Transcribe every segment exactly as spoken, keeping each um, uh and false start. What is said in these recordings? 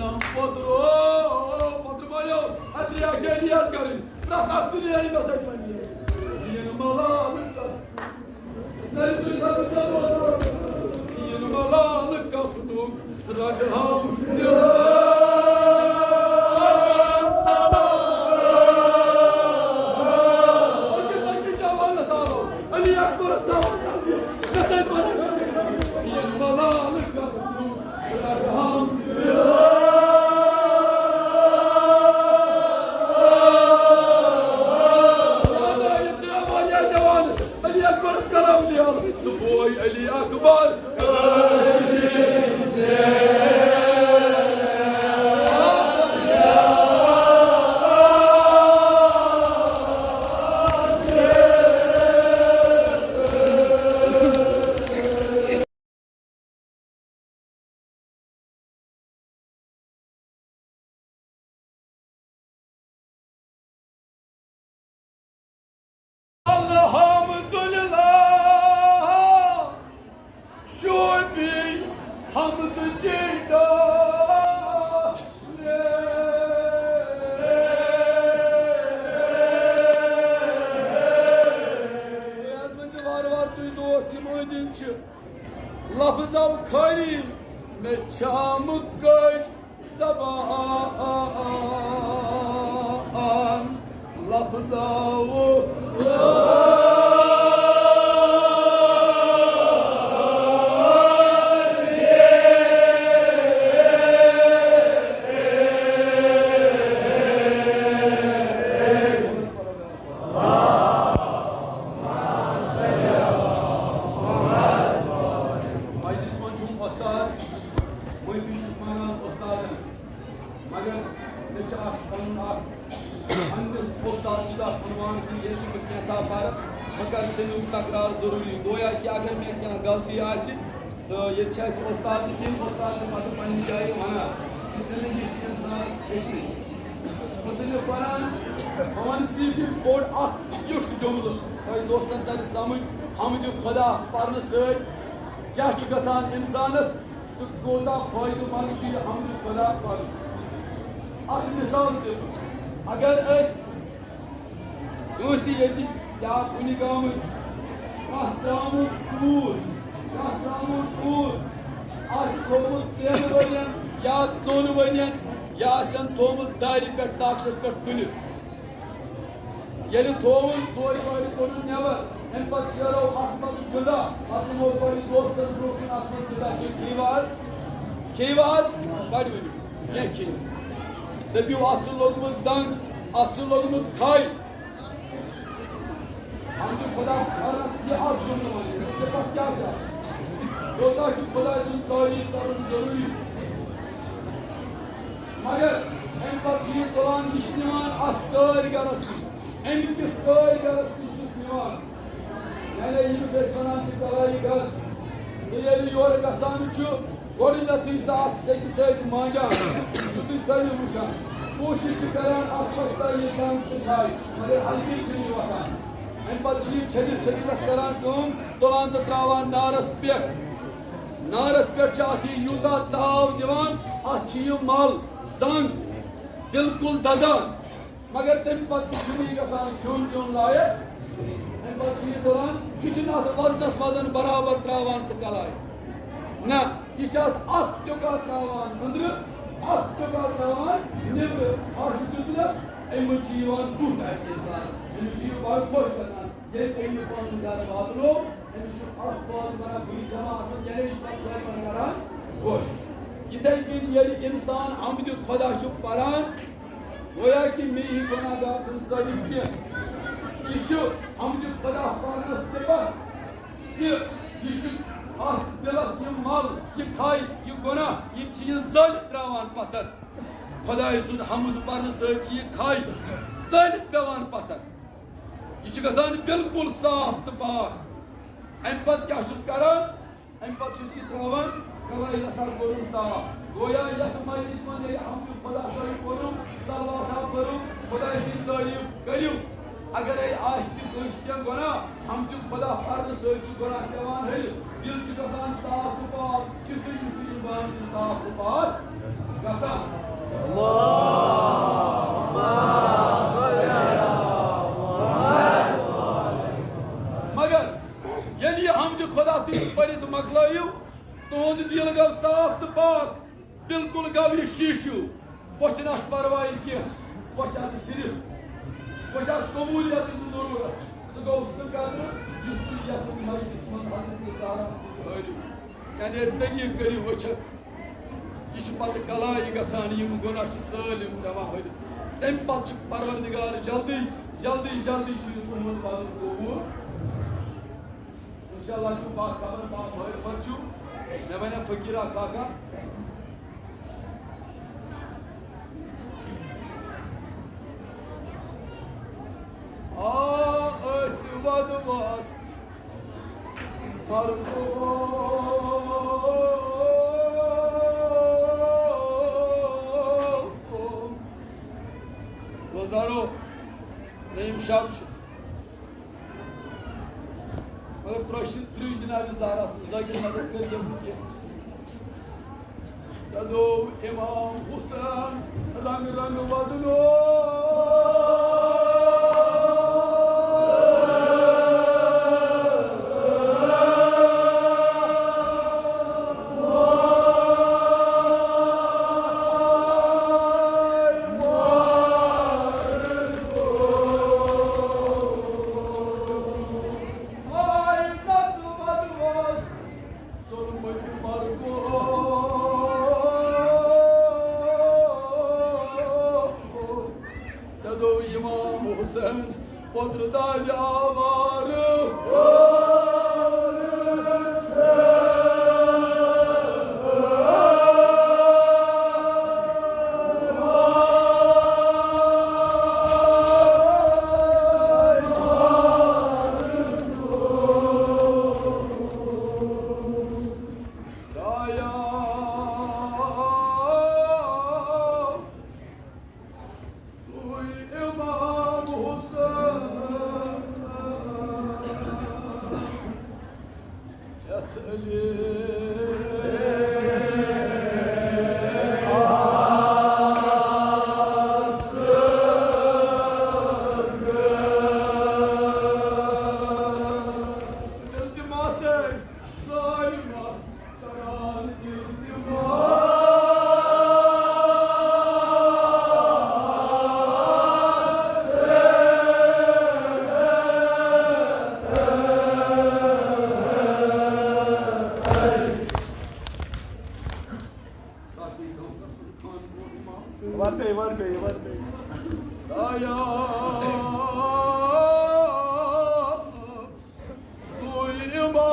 پوترو، پوترو مٲلِو، اتھ ریاض چھِ ریاض کرٕنۍ۔ پرٛٮ۪تھ اکھ دُنیا یی مےٚ سۭتۍ پننہِ۔ یِن ملالہٕ کتھ۔ کٔرِو تُہۍ لبہٕ کتھ۔ یِن ملالہٕ کفنُک رگہٕ ہم دِلہٕ۔ أکِس أکِس جوانس آو علی اکبرس تھاوان تعزیت۔ مےٚ سۭتۍ ونان، یِن ملالہٕ کفنُک الحمدللہ، شوبی حمد چیٹا۔ وارٕ وارٕ تُہۍ دوس یِم أنٛدۍ أنٛدۍ چھِ۔ لفظو خٲلی مےٚ چھام کٔج زبان لفظو۔ مجلس منٛز چھُم وۄستاد، معٲفی چھُس منٛگان وۄستادن، مگر مےٚ چھُ اکھ پنُن اکھ پننِس وۄستاد سُنٛد اکھ عنوان کہِ ییٚلہِ تہِ بہٕ کینٛژھا پرٕ، بہٕ کرٕ تَمیُک تکرار ضروٗری۔ گویا کہِ اگر مےٚ کینٛہہ غلطی آسہِ، تہٕ ییٚتہِ چھِ اَسہِ وۄستاد تہِ، تِم وۄستاد چھِ پتہٕ پننہِ جایہِ ونان کہِ زندگی چھِ انسانس ہیٚچھنٕچ۔ مُصنِف ونان، بہٕ ونہٕ صرف یہِ بوٚڑ اکھ یُتھ جملہٕ، تۄہہِ دوستن ترِ سمجھ، حمدِ خدا پرنہٕ سۭتۍ کیٛاہ چھُ گژھان انسانس تہٕ کوٗتاہ فٲیدٕ مند چھُ یہِ حمدِ خدا پرُن۔ اکھ مثال دِمہٕ، اگر أسۍ کٲنٛسہِ ییٚتہِ یا کُنہِ گامٕکۍ کانٛہہ ترٛامُت کوٗر، کانٛہہ ترٛامُت کوٗر آسہِ تھوٚومُت ترٛٮ۪ن ؤرین یا ژۄن ؤرین، یا آسن تھوٚومُت دارِ پٮ۪ٹھ تاخچس پٮ۪ٹھ تُلِتھ۔ ییٚلہِ تھووُن، ژورِ وارِ کوٚڑُن نٮ۪بر، اَمہِ پتہٕ شیرو اَتھ منٛز غذا، پتہٕ یِمو تۄہہِ دوستن برٛونٛہہ کُن اَتھ منٛز غذا کیٚنٛہہ کھیٚیِو حظ، کھیٚیِو حظ، بڑِ ؤنِو، کیٚنٛہہ کھیٚیِو۔ دٔپِو، اَتھ چھُ لوٚگمُت زنٛگ، اَتھ چھُ لوٚگمُت کھَے۔ حمدِ خدا کرنس یہِ اکھ جملہٕ ونٕنۍ، صفت کیٛاہ چھِ؟ یوٗتاہ چھُ خداے سُنٛد تعریٖف کرُن ضروٗری۔ مگر اَمہِ پتہٕ چھُ یہِ تُلان، یہِ چھُ نِوان اتھ کٲرۍ گرس نِش، اَمہِ کِس کٲرۍ گرس نِش چھُس نِوان۔ یعنی ییٚمِس أسۍ ونان چھِ کلایی گرٕ، سُہ ییٚلہِ یورٕ گژھان چھُ، گۄڈٕنیتھٕے سُہ اتھ سیٚکہِ سۭتۍ مانجان، چھُ تُہۍ سٲلِم وٕچھان۔ کوٗشِش چھِ کران اتھ پٮ۪ٹھ ترِ یہِ زنٛگ تہٕ کھاے، مگر ہلکی چھُنہٕ یہِ وۄتھان۔ اَمہِ پتہٕ چھِ یہِ چھٔلِتھ چھٔلِتھ اتھ کران کٲم، تُلان تہٕ تراوان نارس پٮ۪ٹھ۔ نارس پٮ۪ٹھ چھِ اتھ یہِ یوٗتاہ تاو دِوان، اتھ چھِ یہِ مل، زنٛگ، بالکل دزان۔ مگر تَمہِ پتہٕ تہِ چھُنہٕ یہِ گژھان کھیوٚن چیوٚن لایق۔ اَمہِ پتہٕ چھُ یہِ تُلان، یہِ چھُنہٕ اَتھ وزنس وزن برابر تراوان سُہ کلایہِ۔ نہ، یہِ چھُ اَتھ اکھ ٹُکا تراوان أنٛدرٕ، اکھ ٹُکا تراوان نیٚبرٕ۔ آز چھُ دیُتنس، اَمہِ منٛز چھُ یِوان گُہہ اَتہِ اِنسانس۔ أمِس چھُ یہِ بڑٕ خۄش گژھان۔ ییٚلہِ أمۍ یہِ پنُن گرٕ واتنوو، أمِس چھُ اکھ بٲژ ونان، بہٕ چھُس جمع آسان، یعنی یہِ چھُ پتہٕ سٲلمن کران خۄش۔ یِتھے کٔنۍ ییٚلہِ اِنسان حمدِ خۄدا چھُ پران، گویا کہِ مے ہی گۄناہ گار سٕنٛز سٲری کینٛہہ۔ یہِ چھُ حمدِ خۄدا پرنس صفت کہِ یہِ چھُ اتھ دِلس یہِ مل، یہِ کھے، یہِ گۄناہ، یِم چھِ یہِ زٲلِتھ تراوان پتھر۔ خۄدایہِ سُنٛد حمد پرنہٕ سۭتۍ چھِ یہِ کھے زٲلِتھ پیوان پتھر۔ یہِ چھُ گژھان بالکل صاف تہٕ پاک۔ اَمہِ پتہٕ کیٛاہ چھُس کران؟ اَمہِ پتہٕ چھُس یہِ ترٛاوان، کلایہِ رژھا کوٚرُن صاف۔ گویا یَتھ مجلسہِ منٛز ییٚلہِ حمدِ خۄدا شٲہی کوٚرُن، صلواتہ پٔرِو، خۄدایہِ سٕنٛز تعریٖف کٔرِو۔ اگرے آسہِ تہِ کٲنٛسہِ کینٛہہ گۄناہ، حمدِ خۄدا پرنہٕ سۭتۍ چھُ گۄناہ پٮ۪وان ہلِتھ۔ دِل چھُ گژھان صاف تہٕ پاک، یُتھُے یُتھُے یہِ بانہٕ چھُ صاف تہٕ پاک گژھان۔ بالکل گوٚو یہِ شیٖشہٕ۔ وۄنۍ چھُنہٕ اَتھ پَرواے کینٛہہ۔ وۄنۍ چھُ اَتھ صرف، وۄنۍ چھُ اَتھ قبوٗلیت ہٕنٛز ضروٗرت۔ سُہ گوٚو سُہ قدر یُس نہٕ یَتھ مجلسہِ منٛز حضرت زہرا سۭتۍ ہٲرِو۔ یعنی طریٖقہٕ کٔرِو وٕچھِتھ۔ یہِ چھُ پَتہٕ کلایہِ گژھان، یِم گۄناہ چھِ سٲلِم پٮ۪وان ہٲرِتھ۔ تَمہِ پَتہٕ چھُ پروردگار جلدی، جلدی، جلدی چھُ یہِ تُہُنٛد پَنُن قبوٗل۔ انشاءاللہ چھُ باخبر، باخبر چھُ۔ مےٚ وَنیٛا فقیٖرا کاکا۔ آ، أسۍ وَدوَس پَرو۔ دوستانو، نعیم شب چھُ۔ مگر ترٛوشہِ ترٛوشہِ جناب زہرا سٕنٛز ذٲکر مدد کٔرۍ زیو نہٕ کینٛہہ۔ ژےٚ دوٚو امام حسین رنگ رنگ ودنو۔ ژےٚ دوٚو امام حسین پوٚتُر دادِ آوارٕ۔ سُے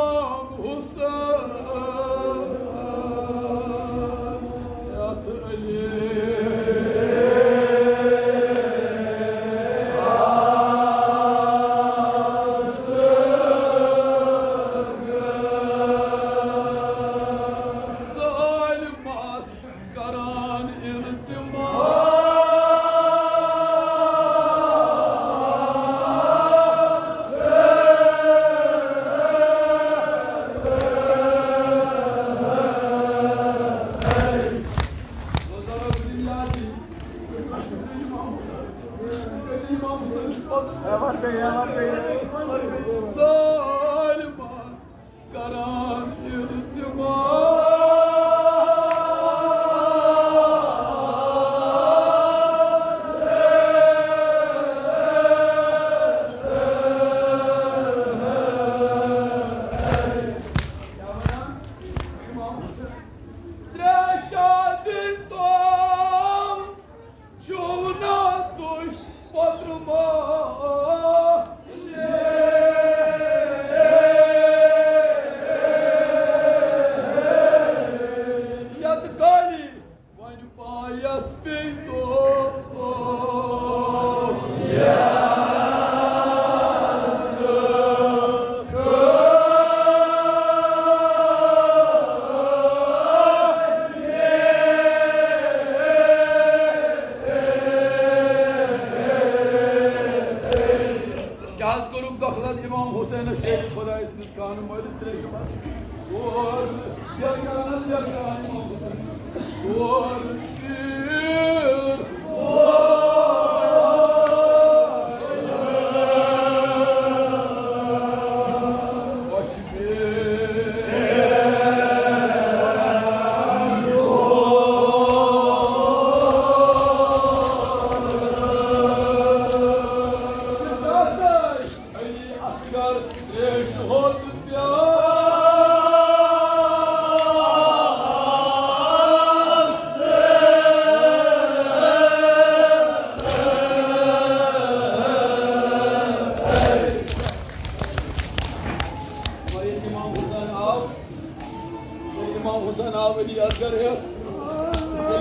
امام حسین یتھ علی ظالمس کران التماس۔ سالمہ کران التماس۔ کیٛاہ وَنان؟ امام حسین۔ ترٛےٚ شادِ تو چھُو نا تُہۍ پوٚتُر ماہ؟ یتھ کالی وۄنۍ پایس پیٚیہِ تو۔ کیٛاہ حظ کوٚرُکھ دخلت امام حسینس شیرِ خدایہِ سٕنٛدِس کانہٕ مٲلِس ترٛیشہِ منٛز؟ اور بیٚیہِ کیٛاہ حظ، بیٚیہِ کیٛاہ حظ امام حسین؟ اور شیٖر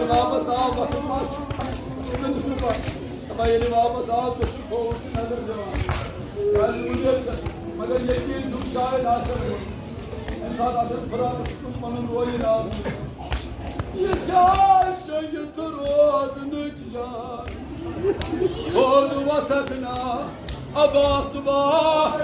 واپس آو، وقت ما چھُ؟ ژٕ نہٕ چھُکھ پَتہٕ۔ دَپان، ییٚلہِ واپس آو، تہٕ چھُ کھووُر تہِ نظر دِوان۔ کیٛازِ وُنہِ چھَس، مگر یقیٖن چھُم شاید آسَن وُنہِ۔ اَمہِ ساتہٕ آسَن فِراقَس کُن پَنُن رویہِ راز۔ یہِ چھا شٔنگِتھ روزنٕچ جاے؟ تھوٚد وۄتھکھ نا عباس با۔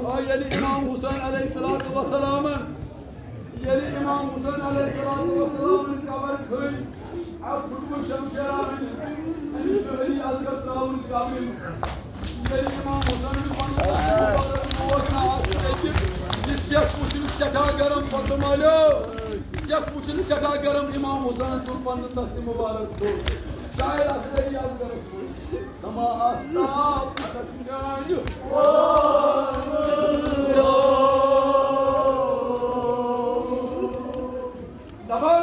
آ، ییٚلہِ امام حسین علیہ الصلوۃ والسلام، ییٚلہِ امام حسین علیہ الصلوۃ والسلام قبر کھٔنۍ، اَتھ پھُٹمُت شمشیرا أنِتھ، أمِس چھُ علی اصغر ترٛاوُن قبرِ منٛز۔ ییٚلہِ امام حسینن پنُن دستہٕ مبارک ووت نہ اَتھ سیٚکہِ، یہِ سیٚکھ وُچھِن سٮ۪ٹھاہ گرم، پتہٕ مالیو، سیٚکھ وُچھِن سٮ۪ٹھاہ گرم، امام حسینن تُل پنُن دستہٕ مبارک تھوٚد۔ شاید آسہِ علی اصغرس سُہ سما آفتاب کھڑک میانہِ۔ دپان،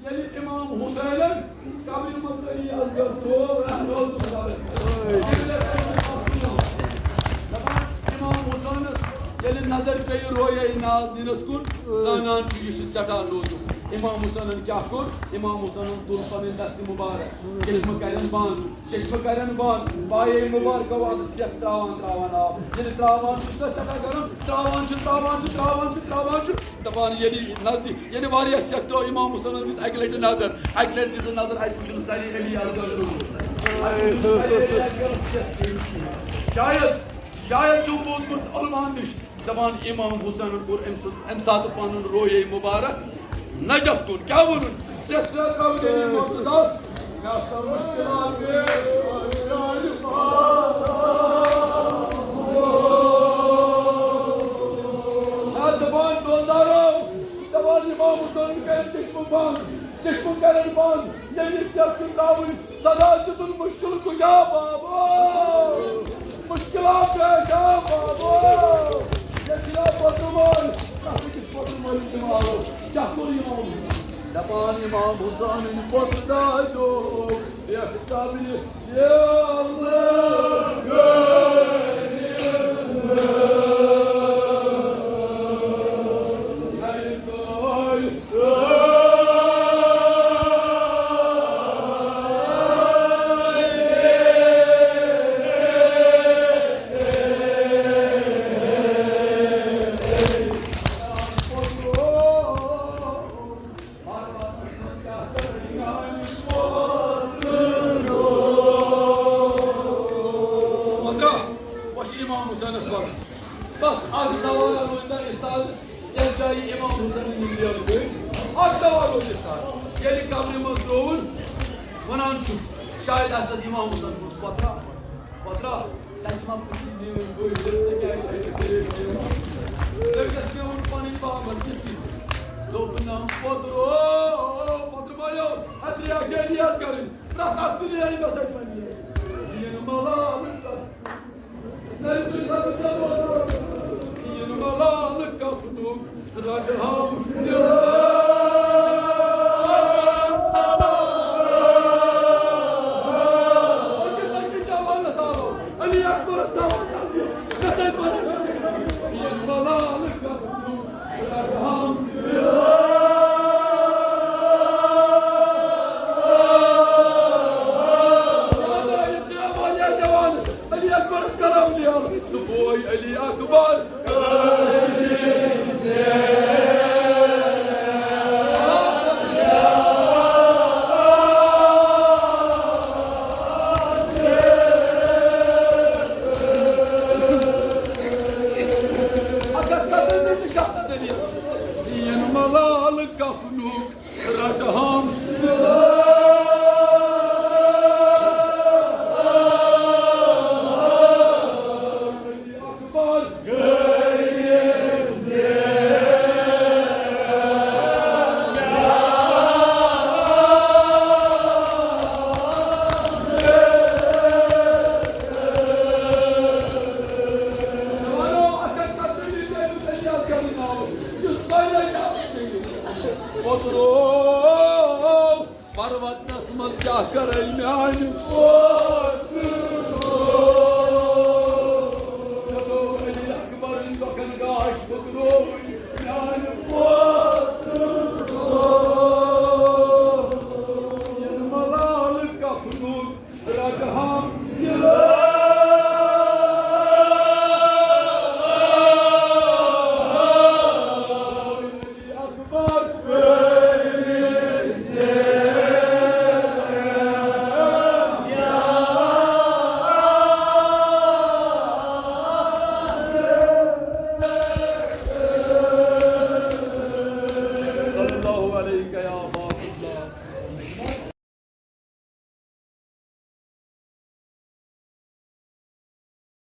ییٚلہِ امام حسینن قبرِ منٛز علی اصغر ترٛوو، روزٕ مبارک۔ دپان، امام حسینس ییٚلہِ نظر پیٚیہِ رویے نازنینس کُن، زانان چھُ، یہِ چھُ سٮ۪ٹھاہ لوٗطف۔ امام حسینن کیٛاہ کوٚر؟ امام حسینن تُل پنٕنۍ دستہِ مبارک، چشمہٕ کرن بنٛد، چشمہٕ کرن بنٛد، پایے مبارکو اَتھ سٮ۪کھ ترٛاوان ترٛاوان آو۔ ییٚلہِ ترٛاوان چھُ، یہِ چھُ سٮ۪ٹھاہ گرم، ترٛاوان چھُ، ترٛاوان چھُ، ترٛاوان چھُ، ترٛاوان چھُ، دَپان، ییٚلہِ نزدیٖک، ییٚلہِ واریاہ سٮ۪کھ ترٛٲو، امام حسینن دِژ اَکہِ لَٹہِ نظر، اَکہِ لَٹہِ دِژ نظر، اَتہِ وُچھُن ساری علی اصغر۔ شاید، شاید چھُو بوٗزمُت علماہن نِش، دَپان، امام حسینن کوٚر امہِ سُنٛد، امہِ ساتہٕ پنُن رویے مبارک نجف کُن۔ کیٛاہ ووٚنُن؟ سٮ۪کھ سۭتۍ ترٛٲوِتھ أمۍ مرتضیٰ ہس۔ مےٚ ہسا مُشکِلات پیش آیہِ میٛانہِ پارٕ۔ ہا، دَپان، دۄندارو، دَپان، امام حسینن کَرِ چشمہٕ بنٛد، چشمہٕ کَرن بنٛد، ییٚلہِ یہِ سٮ۪کھ چھِ ترٛاوٕنۍ۔ صدا دیُتُن مُشکِل کُجا بابا، مُشکِلات پیش آو بابا۔ ییٚتہِ چھِنہ پوٚتُمَن، کَتھ أکِس پوٚتُمَن دِماغو۔ کیٛاہ کوٚر یِمو؟ دَپان امام حسینٕنۍ پوٚت دادیو، بیٚکھ دَبہِ، یا اللہ۔ مطرح، وۄنۍ چھُ امام حسینس وَنان۔ بس اکھ سوال روٗد مےٚ استاد، یتھ جایہِ امام حسینٕنۍ یِم بیل گٔے، اکھ سوال روٗد استاد۔ ییٚلہِ قبرِ منٛز ترٛووُن، وَنان چھُس، شاید آسہِ تَس امام حسین ووٚنمُت، "پۄترا، پۄترا، تَتہِ ما پرٛژھِ میٛٲنۍ بٔڑۍ بٮ۪نہِ، ژےٚ کیٛازِ چھےٚ اَتہِ ژےٚ ریٹ دِوان؟ تٔمۍ گژھِ مےٚ ووٚن پَنٕنۍ بابَن کِتھ کِتھ؟" دوٚپنَم، "پۄترو، پۄترٕ مٲلِو، اَتھ ریٹ چھےٚ ریز کَرٕنۍ، پرٛٮ۪تھ اَکھ تہِ نیرِ مےٚ سۭتۍ وۄنۍ نیرِ۔ یِنہٕ مَلالہٕ تَتھ۔" یِنہٕ ملال کفنُک رٹہٕ ہم دِلہٕ۔ أکِس أکِس جوانس آو علی اکبرس ناو تازیہ۔ مےٚ سۭتۍ وَنان، یِنہٕ ملال کفنُک رٹہٕ ہم دِلہٕ۔ ژےٚ واریاہ جوان۔ علی اکبرس کرو لیل، ژٕ بوے علی اکبر۔ اکھ ہتھ ستٲوِس شخص دٔلیٖل۔ یِنہٕ ملال کفنُک رٹہٕ ہم دِلہٕ۔ پترو، پروتنس منٛز کیٛاہ کرے میانہِ کورِ؟